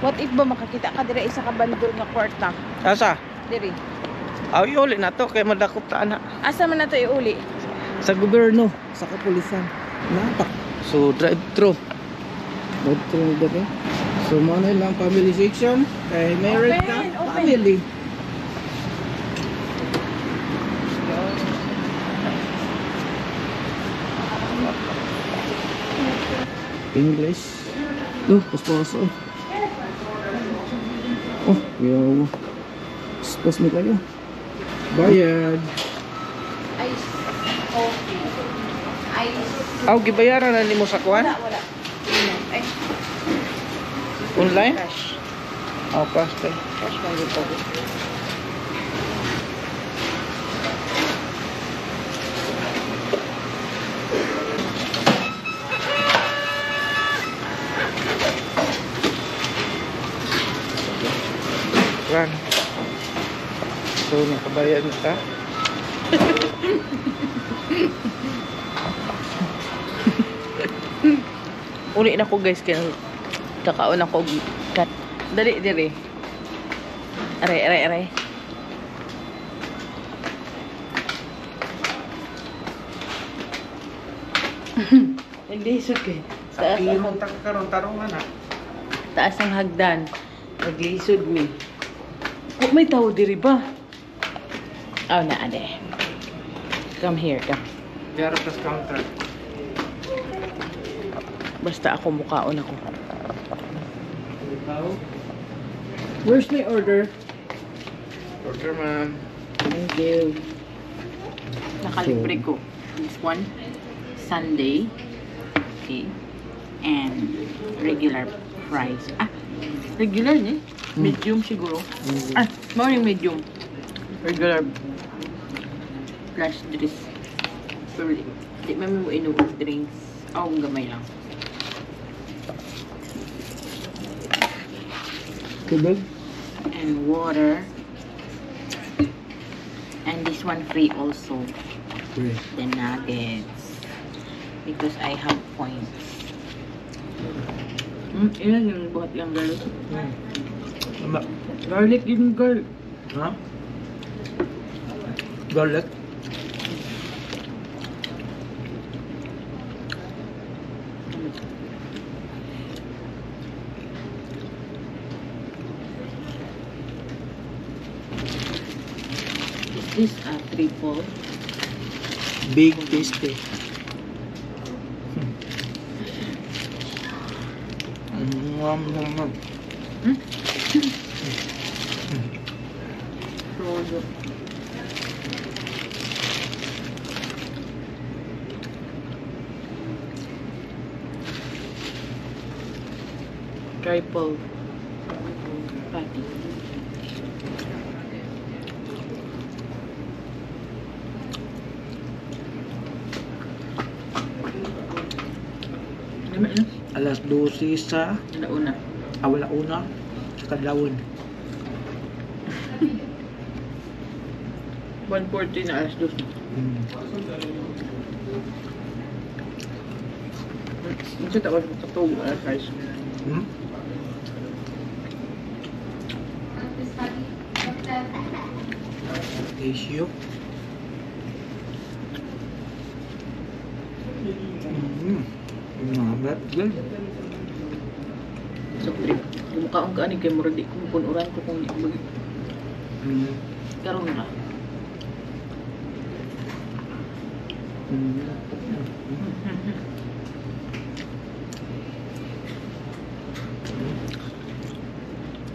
What if ba makakita ka dire isa ka bandol nga kwarta? Asa? Diri. Aw, iuli na to kay madakop ta ana. Asa man na to iuli? Sa gobyerno, sa kapulisan. Natak. So drive through. Drive through na dito. So mo na lang family section kay married Open, ka open. Family. English. Oh, paspaso. Oh, yo. Paspas mo kayo. Bayad. Ice coffee. Ice. Aw, gibayaran na nimo sa kuan? Wala, wala. Ay, Online? cash. Oh, cash kay. Cash man dito. Kuan. So, nakabayad na ta. Uli na ko, guys, kaya kakaon ako og kat. Dali dire. Aray, aray, aray. Hindi, okay. Taas ang, Imong ta karon tarungan na. Taas ang hagdan. Naglisod mi. Oh, may tao diri ba? Oh, na, ade. Come here, come. Diyaro tas counter. Basta ako, mukaon ako. Ikaw? Where's my order? Order, ma'am. Thank you. Nakalibre ko. This one, sundae. Okay. And regular fries. Ah, regular ni? Medium siguro. Ah, mao yung medium. Regular plus drinks. Pero di man mo inom og drinks. Oh, gamay lang. Tubig? And water. And this one free also. Free. The nuggets. Because I have points. Ilan yung buhat yung garlic? Tama. Garlic yung garlic. Ha? Garlic? Is this a triple? Big tasty. Mm. Frozen. Triple patty. Lama na. Alas 12 sa Alauna. Awala una sa Kadlawon. 1:40 na alas 2. Unsa ta oras makatulog alas 5? Hmm? Tissue. That's good. So, trip. Mukaon ka ani kay murag di ko mupunuran ko kung di ko mag karon ra.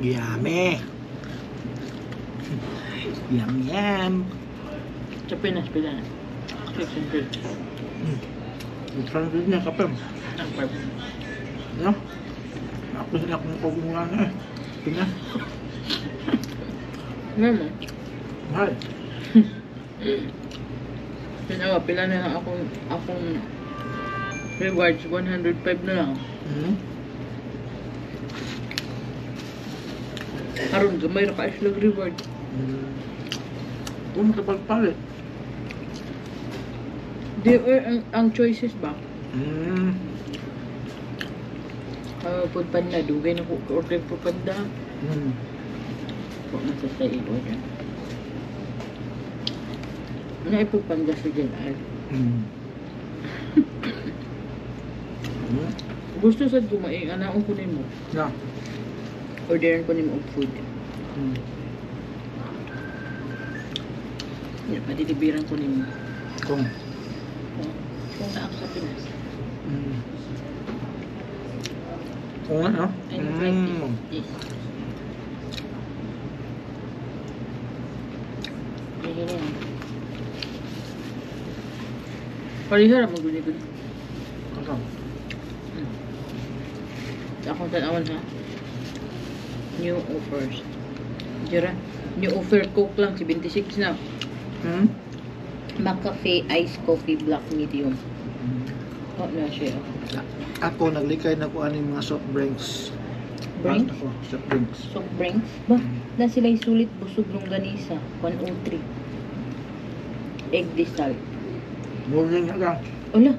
Yummy. Yum yum. Sa Pinas pila na? 600. 600 na kape. Ang five. No? Ako sila kung kumunga na eh. Pinas. Mama. Mahal. Pinawa, pila na lang akong rewards, 105 na lang. Karon gamay ra ka sila reward. Kung makapagpalit. Di, ang choices ba? Food Panda, dugay na ko order Food Panda. Huwag na sa i-order. Ano ay Food Panda sa Gen R? Gusto sa kumain, anaon ko nimo. Yeah. Orderan ko nimo og food. Yeah, padilibiran ko nimo. Kung Kung naa sa Pinas. Kung ano? I like this. Parihara mo gud. Ano? Sa akong tan-awan ha. New offers. Jara, new offer Coke lang 76 na. McCafe iced coffee black medium. Oh, na siya. Ako naglikay na ko ani mga soft drinks. Drinks? Ako, soft drinks. Soft drinks? Ba, na sila sulit busog longganisa 103. Egg desal. Morning na lang. Ala,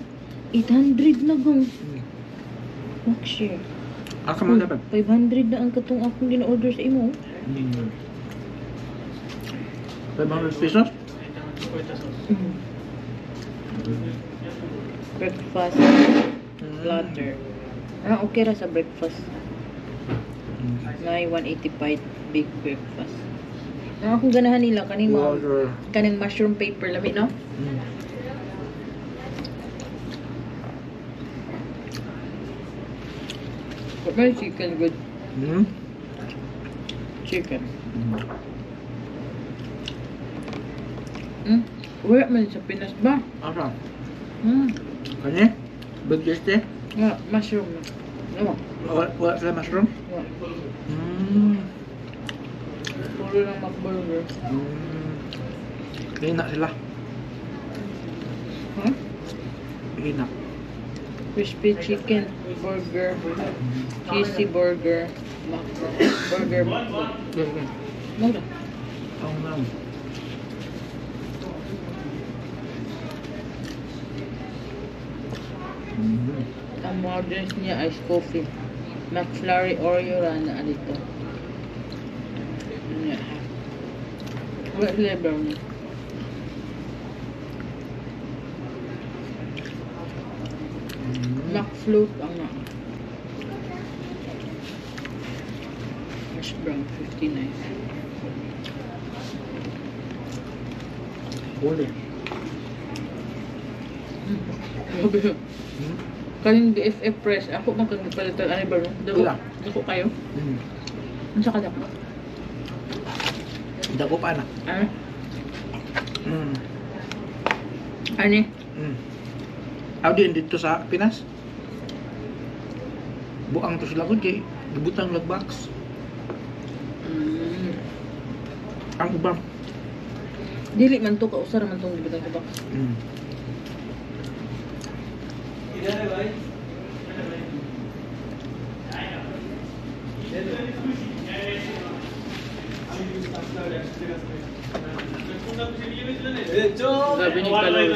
800 na gong. Max share. Asa man dapat? 500 na ang katong akong gina-order sa imo. 500 pesos? Breakfast platter. Ah, okay ra sa breakfast. Nay 185 big breakfast. Ang akong ganahan nila kaning mga kaning mushroom paper lami no? May chicken good. Chicken. Wala man sa Pinas ba? Asa? Kani? Big tasty? Nga, mushroom. Ano? Wala sila mushroom? Wala. Puro ng McBurger. Hina sila. Huh? Hina. Crispy chicken burger, cheesy burger, burger, McDo. Mura. Ang lang. Ang mga drinks niya iced coffee. McFlurry Oreo ra na dito. Ano ha? Wala flavor niya. McFloat ang na. Hash brown 59. Huli. Grabe. Kaning BFF press, ako man kang gipalitan ani ba no? Dako, Wala. dako kayo. Unsa ka dako? Dako pa na. Ah? Ani? Aw din dito sa Pinas. Buang to sila gud kay gibutang lag box. Ang ubang. Dili man to kausa ra man tong gibutang sa box. Grabe ni kalor.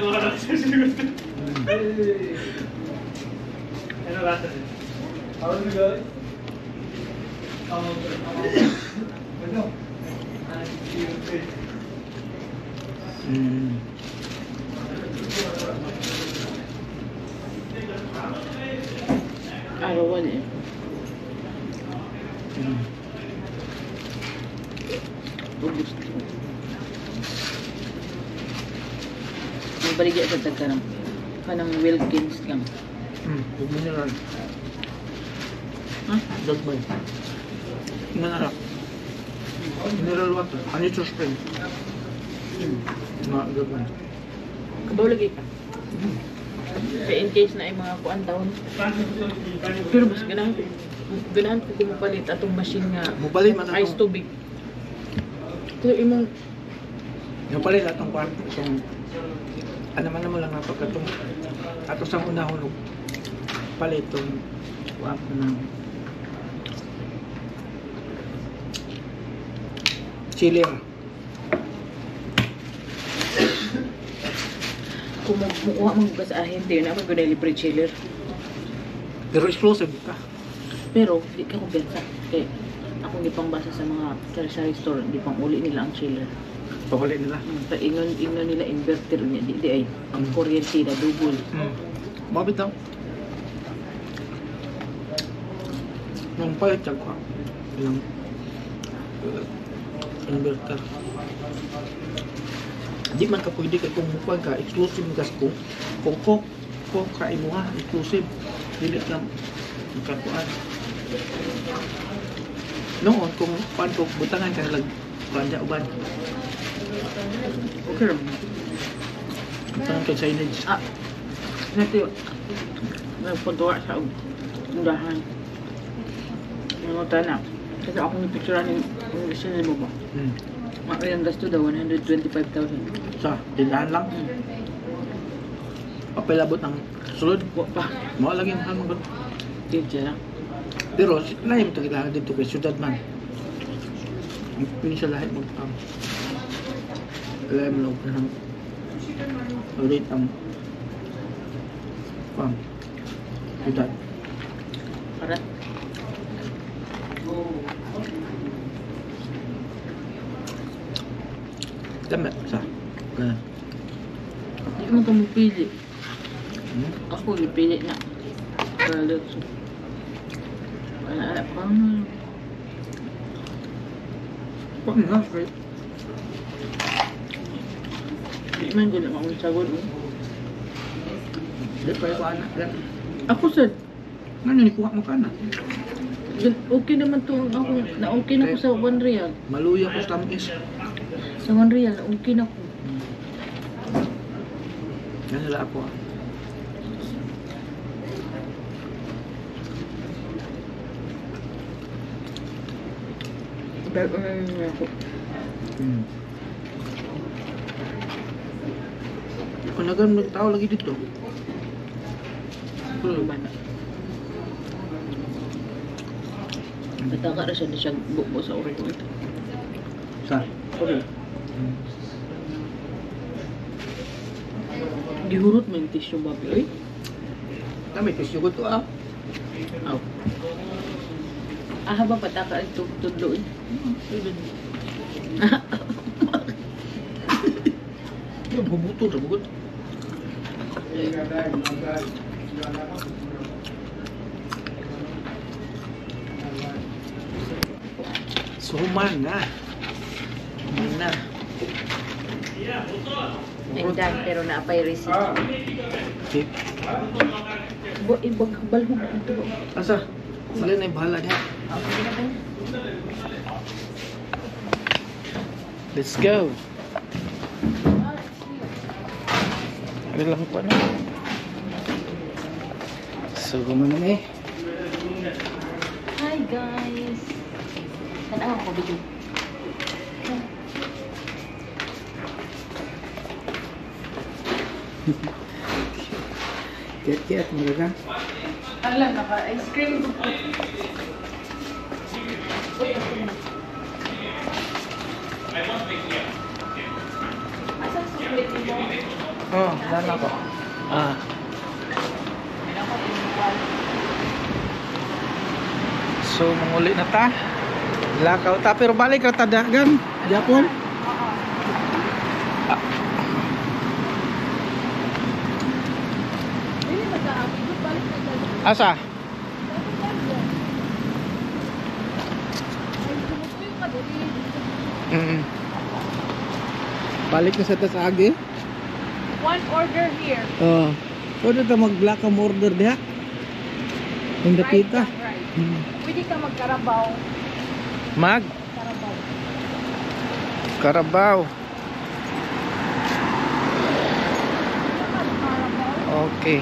Arawan eh. Ubus. Magbaligya sa tagkarang kanang Wilkins lang. Ug mineral. Ha? Dagmay. Mineral. Mineral water. Anito spring. Na dagmay. Kabaw lagi ka. Kaya in case na ay mga kuan taon. Pero mas ganahan ko kumupalit atong machine nga Mupalit man ice atong tubig. Pero imong mupalit atong kuan itong ano man mo lang napagkatong ato sa unahon og palit tong kuan ng chili ra. Kung mukuha man ka sa ahente, na ako gunay libre chiller. Pero exclusive ka. Pero di ka kumpiyansa. Kay akong gipangbasa sa mga sari-sari store, di pang uli nila ang chiller. Pahuli nila. Pa ingon ingon nila inverter niya di ay ang kuryente na double. Mabit daw. Nung palit siya ko. Ilang inverter. Di man ka pwede kay kung mukuan ka exclusive gas kung kung ka imuha exclusive dili ka makakuan. Noon kung kuan ko butangan ka lag kuan ja uban. Okay ra. Butangan ka signage. Ah. Nati nagpuntuwa sa undahan. Nanguta na. Kasi akong ipicturean yung sinend mo ba? Ang gasto daw, 125,000. Sa tindahan lang. Papilabot ang sulod. Wa pa. Mao lagi ang hamon. Kaya na. Pero lahi mo ito kailangan dito kay syudad man. Ang pili sa lahi mo ang lahi mo lang ng rate ang pang syudad. Karat. Tama sa. Ganun. Di mo ka mapili. Ako gipili na. Kalat. Wala pa. Pang na kay Di man gud na sagot. Di pa ko anak. Ako sad. Ngano ni kuha mo ka na? Okay naman to ang ako. Na okay na ko sa 1 real. Maluya ko sa tamis. Sa 1 real na okay na ko. Yan nila ako. Pero ako. Kung nagan nagtao lagi dito. Ba na? Pataka ra siya na siya bubo sa Oreo ito. Sa? Oreo. Gihurot mo yung tissue babi, oy. Dami tissue ko to ah. Aw. Ah, ba pataka ang tudlo eh. Yung bubuto ra bugod. So human na. Human na. I'm done, pero naapay receipt. Okay. Bo, ibag balhog ito. Asa? Sila na yung bahala niya. Let's go. Ano lang po na. So, gumana na eh. Hi guys! Saan ako video? Kiat-kiat, magaga. Alam, naka-ice cream. Asa suklit mo? Oo, oh, dala ko. Ah. So, manguli na ta. Lakaw ta, pero balik ra ta dagan. Japon. Ah. Asa? Balik na sa tas agi. One order here. Oh. Pwede ta mag-black ang order diha. Yung dapita. Right. Pwede ka magkarabaw. Mag? Karabaw. Karabaw. Okay.